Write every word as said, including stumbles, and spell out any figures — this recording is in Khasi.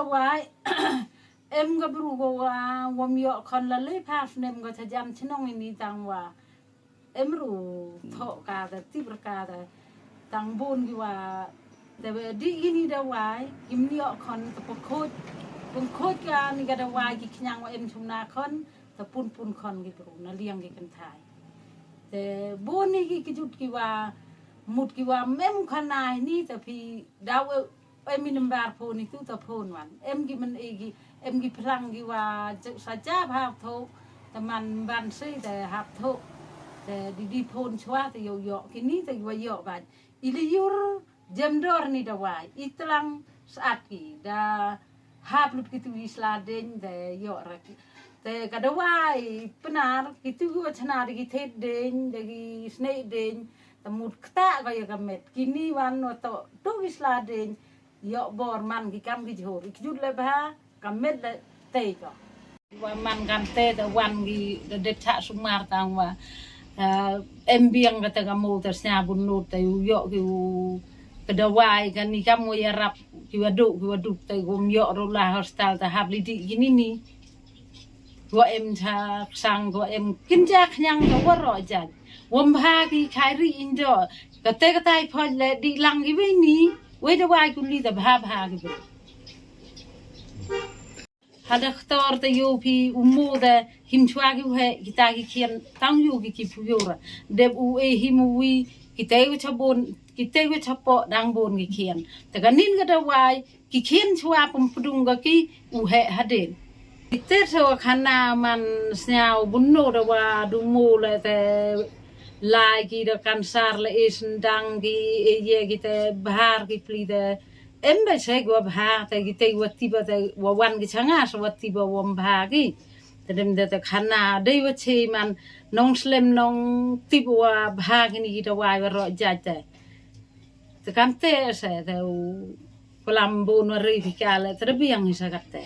Wai, em ka bru ko wa wam ïoh khon la le phas nem ko cha jam chnong ini tang wa. Em ru thoh ka da tip ka da tang bun ki wa. Te di ini da wai, im ïoh khon te pengkhoj. Pengkhoj ka ni ka da wai ki khñiang wa em chumna khon, te pun pun khon ki bru, na liang ki kynthai. Te bun ni ki kjut ki wa, mut ki wa mem khana ni te phi daw em i number phone itu te phone wan. Em ki men e ki, em ki phlang ki wa sa jab hap tho, te man ban sei te hap tho. Te di di phone chwa te yo yo, ki ni te ki wa yo ba. Ili yur jem dor ni da wai, i tlang saat ki, da hap lut ki tu i sla deng, te yo ra ki. Te ka da wai, penar, ki tu ki wa chna da ki thet deng, da ki sne deng, te mut kta ka ya ka met. Ki ni wan wa to, tu ki sla deng, yo bor man ki kam ki jhur. I kjut le bha, ka met le te ka. Wa man kan te da wan ki da det chak sumar tang wa. Ah, em biang ka te ka mo te sñiaw bun no te u yo ki u ka da wai ka ni kam wa ya rap ki wa du, ki wa du te gum yo ro la hostel te hap li di ki ni ni. Wa em cha sang wa em kin ja khñiang ka wa ro ja. Wam bha ki khai ri indo. Ka te ka tai phoj le di lang ki we ni. We da wai ku li da bha bha ki bru. Hada ktor te yo phi u mo da him chwa ki u he ki ta ki khian tang yo ki ki phu yo ra. Dep u e him u wi ki te u cha bon, ki te u cha po dang bon ki khian. Te ka nin ka da wai, ki khian chwa pum pdung ka ki u he hadin. Ki te so khana man sñiaw bun no da wa du mo le te lai ki da kansar le is ndang ki e ye ki te bahar ki pli te. Em ba se gwa bha, te ki te wa tiba te wa wan ki changa, so wa tiba wa bha ki. Te dem de te khana, dei wa che man, nong slem nong tiba wa bha ki ni ki te wa wa ro ja te. Te kan te se, te u, kulam bun wa ri ki ka le, te biang i sa ka te.